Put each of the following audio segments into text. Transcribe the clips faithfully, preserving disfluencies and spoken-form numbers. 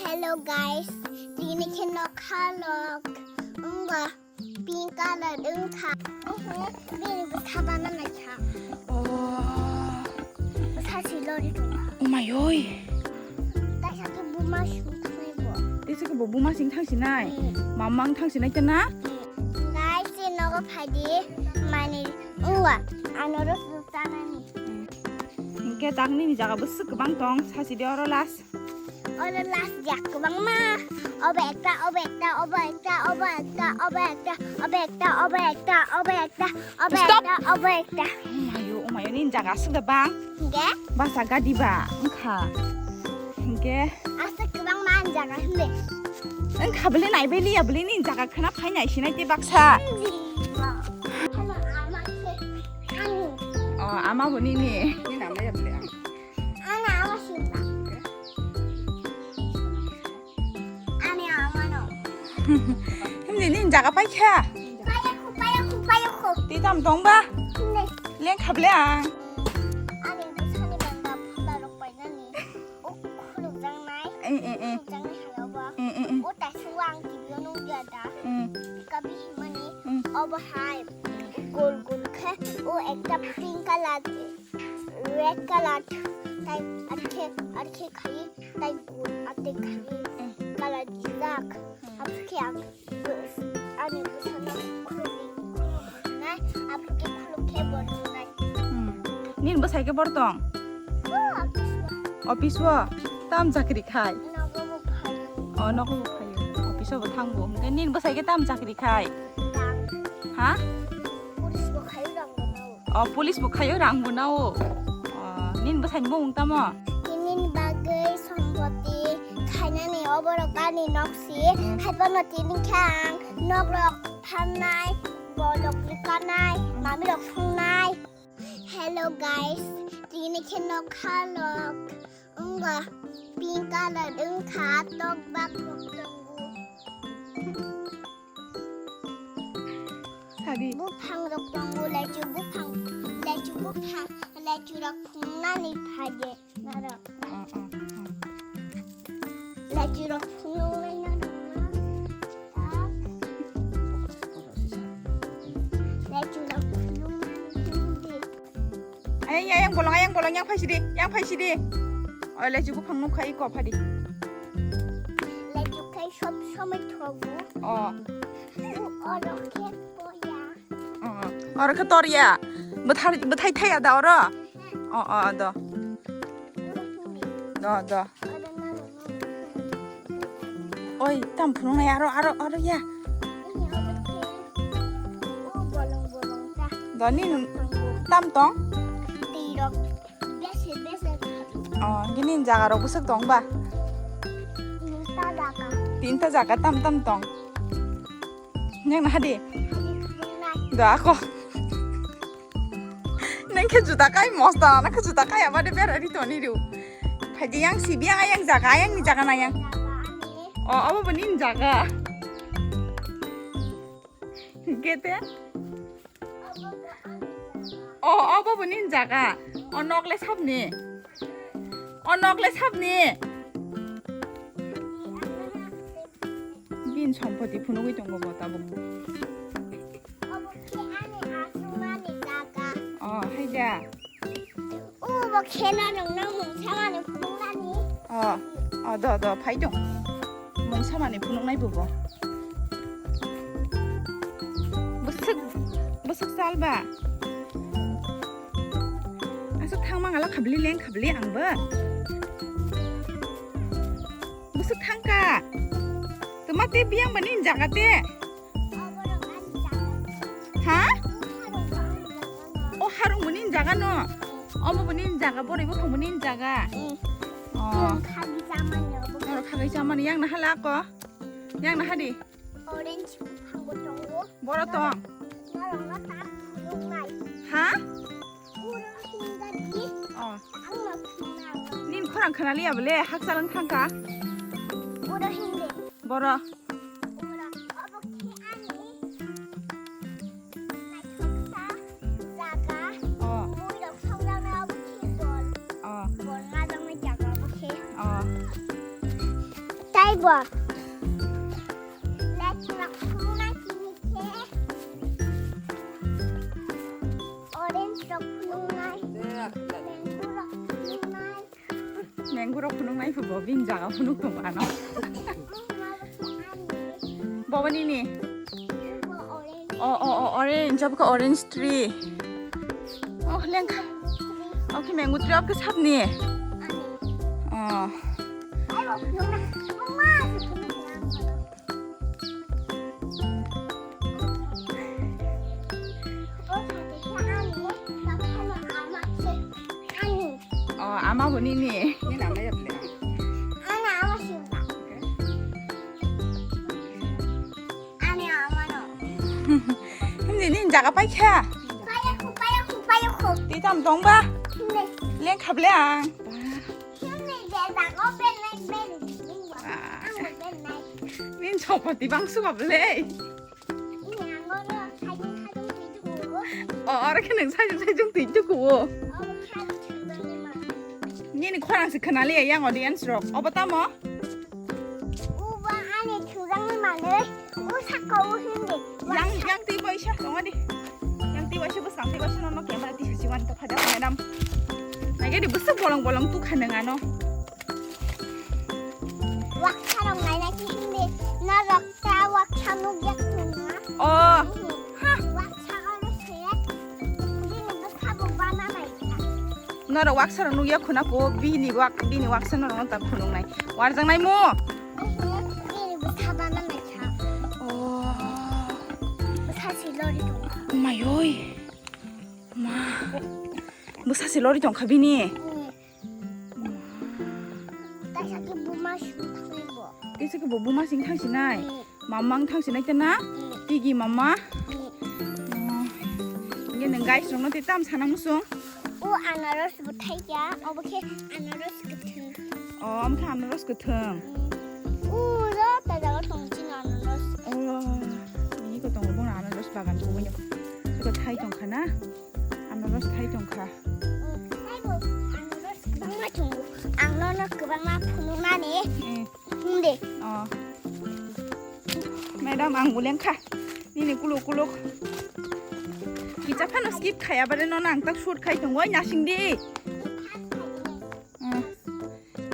Hello guys, tini khe nokha lok wngba pink color wngkha. Bini bwsa bana naikha. Oh. Bwsa si lori tong. Oh my oi. Taisa khe buma sung thangwi bo. Taisa khe bo buma sing thang sinai. Hmm. Mamang thang sinai khe na? Hmm. Guys, si nogo phaidi mani wngwa. Ano rw chanani. Hmm. Hingke tak nini jaga bwswk kwbang tong, sachidi oro last. Oro last jak kwbangma. Obo ekta, obo ekta, obo ekta, obo ekta, obo ekta, obo ekta, obo ekta, obo ekta, obo Stop! Ekta, obo ekta. Omayo, omayo, nini jaga aswk da bang? Hingke? Basa gadi ba, wngkha. Hingke? Aswk kwbangma ang jaga himbe. Wngkha bwle naibai liya bwle nini jaga khwna phai nai sinai tei baksa. Hano ama khe ani. O, ama bo nini. Nini ama ya bwle ang. Ana ama singba. Ani ama no. Himni nini jaga paikha. Payakho, payakho, payakho. Twi tam tong ba? Himni. Lengkha bwle ang. Ani bwsani bangba phularok painani. O khulukjaknai. Eh, eh, eh. Khulukjaknai hayao ba. Eh, eh, eh. O taisingbo ang T V o nukya da. Mm. Kabi himani. Mm. Obo hai gol gol khe o ekta pink color, red color, tai arkhe, arkhe khai, tai gol ate khai, mm, color dijak. Mm. Abokhe ang ani bwsano khuluknai, abokhe khuluk khe bo nuknai. Hmm. Nini bwsai khe bor tong? O, office o. Office o? Tam chakri khai? Nogo bo phaio. O, nogo bo phaio. Office o bo thango. Hingke nini bwsai khe tam chakri khai? Rang. Ha? Police bo khaio, rang bo nao. O, police bo khaio, rang bo nao. O, nini bwsai ni bumung tamo? Nini bagwi sompoti khainani oborok ani nok si. Hmm. Haiphano tini khe ang nok rok pharnai, bolok rwkanai, mami rok songnai. Hello guys, tini khe nokha lok wngkha pink color wngkha tok bak rok tongo. Sadi. Buphang rok tongo, lechu buphang, lechu buphang, lechu rok phungnani phaide. Naro. Oh, oh, oh. Lechu rok phunuknai naro. Lechu rok phunuknai phunukdi. Ayang, ayang bolong, ayang bolong, yang phaisidi, yang phaisidi. Oh, lechu buphang nukha iko phadi. Lechu khai sob somoi thogo. Oh. Oro khe poya. Oh, oro khe torya. Bwthar-, bwthai thaya da oro? Oh, oh, do. Do, do. Oi, tam phunuknai aro, aro, aro ya. Do, nini tam tong? Bese, bese. Oh, gini jaga rok bwswk tong ba? Tinta jaga. Tinta jaga tam tam tong. Nang na hadi? Hadi khulumnai. Da ako. Nang khe juta kai mosta, nang khe juta kai abade bera ri toni ru. Phaidi yang sibi yang ayang jaga, ayang ni jaga na yang. Jaga ani. Oh, abo bo nini jaga. Gete? O, obo bo nini jaga. O nok le sabni. O nok le sabni. Bini sompoti phunugwi tongo bo tabuk. Obo khe ani aswkmani jaga. O, haida. Obo khe norokno mungsa mani phunuknani. O, o, do, do, phai tong. Mungsa mani phunuknai bo bo. Bwswk, bwswk chal ba? Aswk thang mangala khabli leng khabli ang bo. Bwswk thang ka? Twma te biyang ba nini jaga te? Ha? O harung bo nini jaga no? Omo bo nini jaga, boroi buphang bo nini jaga? Mm. Oh. Khagwi chamani obo. Oro khagwi chamani yang naha la ko? Yang naha di? Orange buphang bo tongo. Boro tong? Norokno ta phunuknai. Ha? Uro hingga di. Oh. Ang no phunuknai. Nini khorang khwnaliya bole, hakchal wng thangka. Uro hingde. Boro. Uro, obo khe ani naithoksa jaga. Oh. Muirok songjaknai obo khe bol. Oh. Bol ngajaknai jaga obo khe. Oh. Tai Wah. Light rok phunuknai sini khe. Orange rok phunuknai. Mango rok phunuknai. Mango rok phunuknai pho bo bini jaga phunuk tong ano. Bo bo nini. O, o, o, orange, obo khe orange tree. Oh, lengkha. Oke, mango tree oke sapni. Oh. Oh, ama bo nini. Nini ama ya ble. Ana ama sih. Ani amano. Hindi, hindi, jaga paikha. Payakho, payakho, payakho. Twi tam tong ba? Hindi. Lengkha ble ang. Hindi, je jaga ben nai ben. Ah. Ang ben nai. Nin chopati bang suka ble. Ini ang ngono, sajung, sajung, twi tuku. Oh, oro khe nang sajung, sajung, twi tuku. Oh, khan, sajung, lima. Nini khorang se khna le yang audience rok. Obo tamo? Uba ani thujangni manwi, u saka u hindi. Yang, yang twi waisa, tong di. Yang twi waisa bwskang twi waisa nono camera twi sisi wan ta phada madam. Nage di bwswk bolong bolong tu khaneng ano. Waksa rok naina ki hindi. Norok ta waksa nuk yak thung ha. Oh. Ha. Waksa oro se. Bini bwsa bo bana nai. Norok waksa rok nukya khuna po, bini wak, bini waksa norok no ta khunuk nai. Warjak nai mo? Bini bwsa bana nai kha. Oh. Bwsa si lori tong kha. Mai oi. Ma. Bwsa si lori tong kha bini. Hmm. Taisa ki buma sing thangwi bo. Kisa ki bo buma sing thang sinai. Hmm. Mamang thang sinai tena? Mm. Tigi mama? Mm. Oh. Nge nang guys rongno te tam sana musung? O anaros bo thai ya, obo khe anaros kwthwng. Oh, omo khe anaros kwthwng. Mm. O ro ta jaga tong chini anaros. Oh, ini ko tongo bono anaros bagan ko bono. Iko thai tong kha na? Anaros thai tong kha. Mm. Thai bo anaros kwbangma tongo. Ang nono kwbangma phunuknani. Mm. Hindi. Oh. Madam, ang bo lengkha. Nini kuluk kuluk. Kicha phano skip khaya bare no nang tak shoot khai tong oi nasing di. Hmm.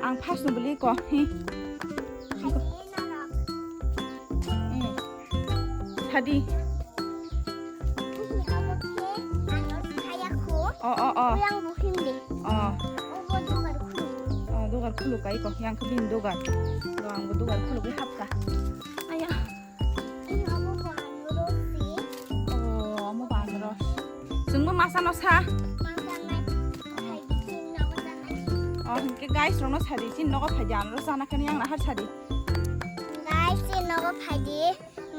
Ang first no beli ko. Hi. Hmm. Sadi. Ini obo khe ano saya kho. Oh, oh, oh. Yang buhim de. Oh. Obo dugar khulu. Oh, dugar khulu kai ko. Yang kebin dugar. Lo ang bo dugar khulu ke hapka. Aya. Ini obo ko ano rosi. Oh, omo bo ano ros. Sungbo masa no sa. Masa nai. Hai di sini obo janai. Oh, ke guys, rono sadi. Sini nogo phaidi ano ros ana kani yang nahar sadi. Guys, sini nogo phaidi.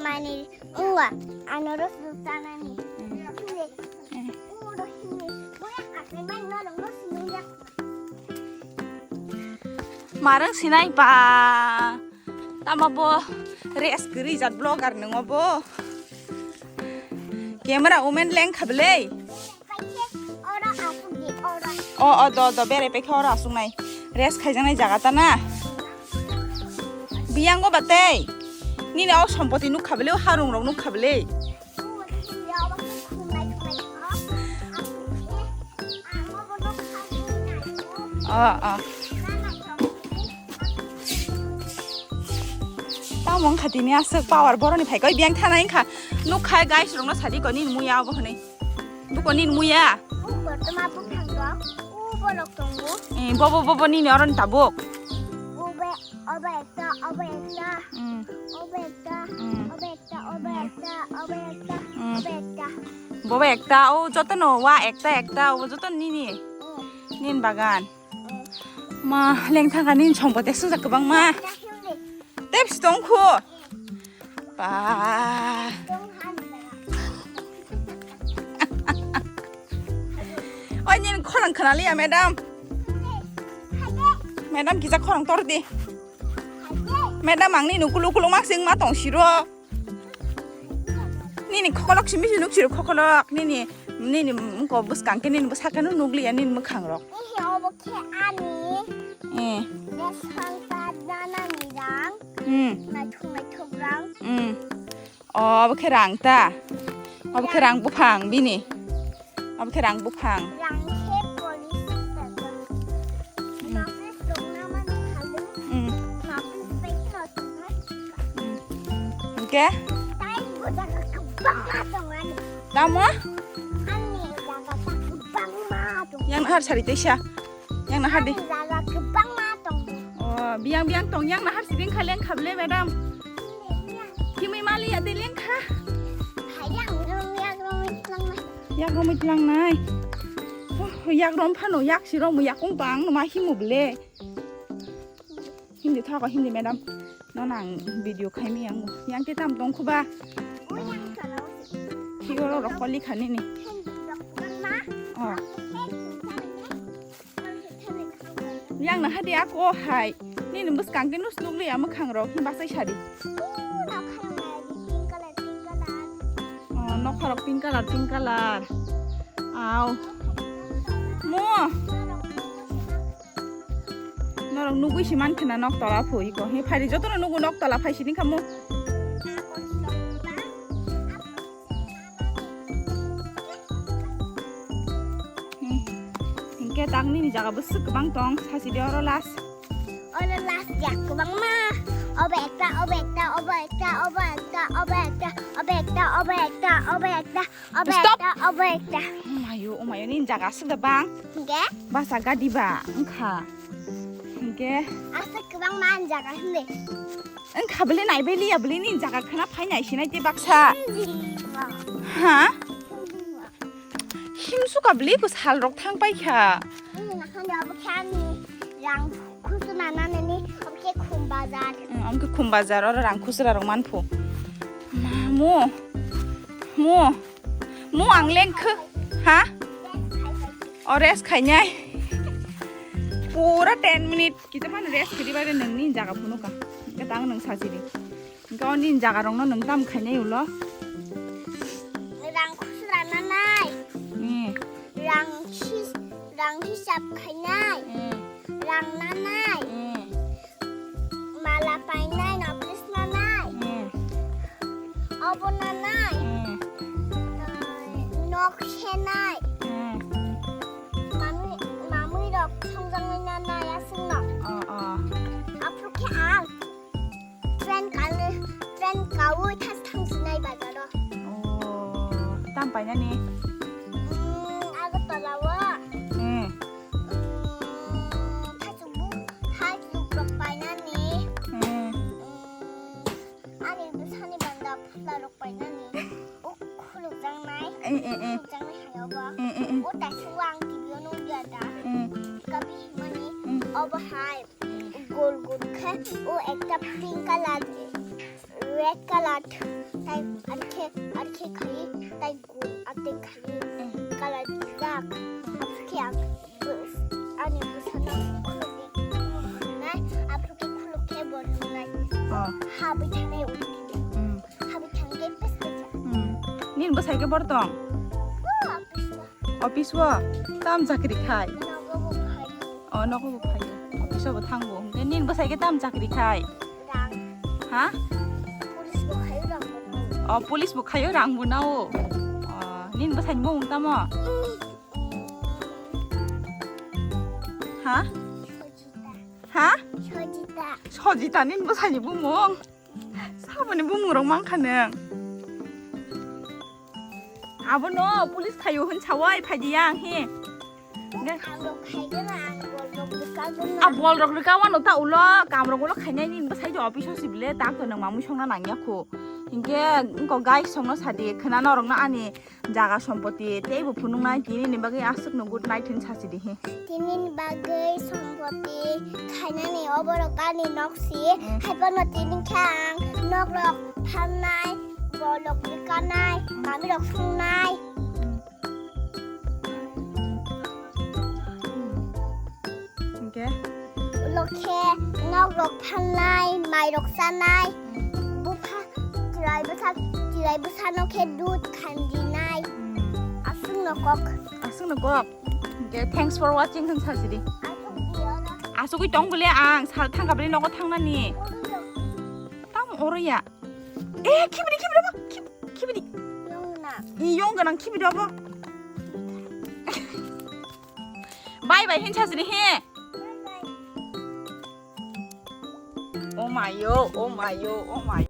Mani, uwa, ano ros ro tanani. Hmm. Hine. Eh. Uro hine. Boya ate mai no no sinung ya. Marang sinai pa. Tama bo res kiri jat vlogger nungo bo. Camera woman leng khablei. Paikhe ora asuk di ora. O, o, do, do, bere paikhe ora asuk nai. Res khaijaknai jaga ta na. Biyango batei. Nini o sompoti nuk khablei, o harung rok nuk khablei. Oh, oh. Tamo wngkha tini aswk power boroni phaikhe oi biyang thana wngkha. Nukha guys rokno sadi ko nini muya obo hwnwi. Buko nini muya. Bortoma buphang rok. O borok tongo. Eh, bobo, bobo nini oroni tabuk. Obo, obo ekta, obo ekta. Hmm. Obo ekta, hmm, obo ekta, obo ekta, obo ekta, hmm, obo ekta. Bobo ekta, o jotono wa ekta ekta, o joto nini. Hmm. Nini bagan. Hmm. Ma, lengthang kha nini songpoti sujak kwbangma. Tep si tong khu. Pa. Oi, nini khorang khna liya, madam. Madam, kisa khorang tor di. Madam, ang nini kulu kulu mak sing ma tong siro. Nini khokolok simi si nuk siro khokolok. Nini, nini mko bwskang khe nini bwsakhe nuk liya nini mwkhang rok. Ihi obo khe ani. Eh. Bwskang ta jana ni rang. Hmm. Naithok naithok rang. Hmm. O, abo khe rang ta? Abo khe rang buphang bini. Abo khe rang buphang. Rang khe police station. Hmm. Maples dongna mani khalu. Hmm. Maples bai khe no tongmani. Hmm. Hingke? Tai bo jaga kwbangma tongmani. Tamo? Ani jaga ta kwbangma tong. Yang nahar sari teisa. Yang nahar di. Ani jaga kwbangma tong. O, biyang biyang tong yang nahar sibing kha leng kha ble madam. Kimui mali ya de leng kha. Hai yang rong yang rong lang na. Yak romwi tlangnai. Oh, yak rom phano, yak si romwi yakung bang no ma himu ble. Hindi thago, hindi madam. No nang video khaimi yang. Yang te tam tong khuba. Higoro rok koli khani ni. Oh. Yang na hadi ako hai. Nini bwskang ke nus nukli ya mwkhang rok hin basai sadi. Oh, nokha rok pink color, pink color. Aw. Mo. Norok nugui si man khena nok tola phui ko. He phari joto no nugu nok tola phai sini khamu. Hingke tangni ni jaga bwswk kwbang tong, sasi de oro last. Oro last ya kwbangma. Obo ekta, obo ekta, obo ekta, obo ekta, obo ekta, obo ekta, obo ekta, obo ekta, obo Stop. Ekta, obo ekta. Omayo, omayo, nini jaga aswk da bang. Hingke? Basa gadi ba, wngkha. Hingke? Aswk kwbangma ani jaga hinde. Wngkha bele naibai liya bele nini jaga khna phai nai sinai te baksa. Ha? Himsuka bele ko sal rok thang pai kha. Ini nakhani abo khe ani rang khusuna nanani abo khe khum bazar. Hmm, abo khe khum bazar oro rang khusra rok manphu. Ma, mo. Mo. Mo ang lengkhe. Ha? O rest khainai. Pura ten minute. Kita mana rest kiri bai nangni jaga phunu ka. Kita ang nang sajiri. Hingke o nini jaga rokno nwng tam khainai ulo? Rang khusra nanai. Hmm. Rang his-, rang hisab khainai. Hmm. Rang nanai. Hmm. Mala painai, noklis nanai. Hmm. Obo nanai. Hmm. Nok senai. Hmm. Mami, mami rok songjaknai nanai aswkno. Oh, oh. Aphuru khe ang Train kal-, train kaui thas thang sinai bazaro. Oh, tam painani? Hmm, Agartala o. Hmm. Hmm, thasuk bu-, thasuk rok painani. Hmm. Hmm, ani bwsani banda phutla rok painani. O khulukjaknai. Eh, eh, eh. Khulukjaknai hai obo. Eh, eh, eh. O taisuk ang T V o nukya da. Hmm. Kabi himani. Hmm. Obo hai. Gol gol khe o ekta pink color, red color, tai arkhe, arkhe khai, tai gol ate khai color rijak. Aphuru khe ang bus-, ani bwsano khuluknai, aphuru khe khuluk khe bo nungnai. Oh. Habwi thangnai uni. Hmm. Habwi thangkhe pes pes. Hmm. Nini bwsai khe bor tong? Oh, pes pes. Office o tam chakri khai? Nogo bo phaio. O, nogo bo phaio. Office o bo thango. Hingke nini bwsai khe tam chakri khai? Rang. Ha? Police bo khaio, rang bo nao. O, police bo khaio, rang bo nao. O, nini bwsai ni bumung tamo? Mm. Ha? Sojita. Ha? Sojita. Sojita nini bwsai ni bumung? Saboni bumung rok mankha nang. Abono police khaio hin sawai phaidi yang he. Nge. Ang rok khaigena, ang bol rok rwkagena. A bol rok rwka wano ta ulo, kam rok ulo khainai nini bwsai jo office o sibile, tak to nang mamui songna nangya kho. Hinkhe, wngkok guys songno sadi, khwna norok no ani jaga sompoti teibo phunuknai, tini ni bagwi aswkno good night hin sachidi he. Tini ni bagwi sompoti khainani oborok ani nok si, mm, haiphano tini khe ang nok rok phalnai, bolok rwkanai, mm, mami rok songnai. Mm. Hingke? Ulo khe nok rok phalnai, mai rok chanai, bupha, chwrai bwsa, chwrai bwsano khe dud khandinai. Hmm. Aswkno kok. Aswkno kok. Hingke, thanks for watching, thang sachidi. Aswk di oro. Aswkwi tong bole ang, sal thangka bole nogo thangnani. Oro. Oro ya. Eh, khibidi, khibidi, khib-, khibidi. Yong na. I yong ganang khibidi abo. Bye bye, hin sasri he. Bye bye. Oh my yo, oh my yo, oh my.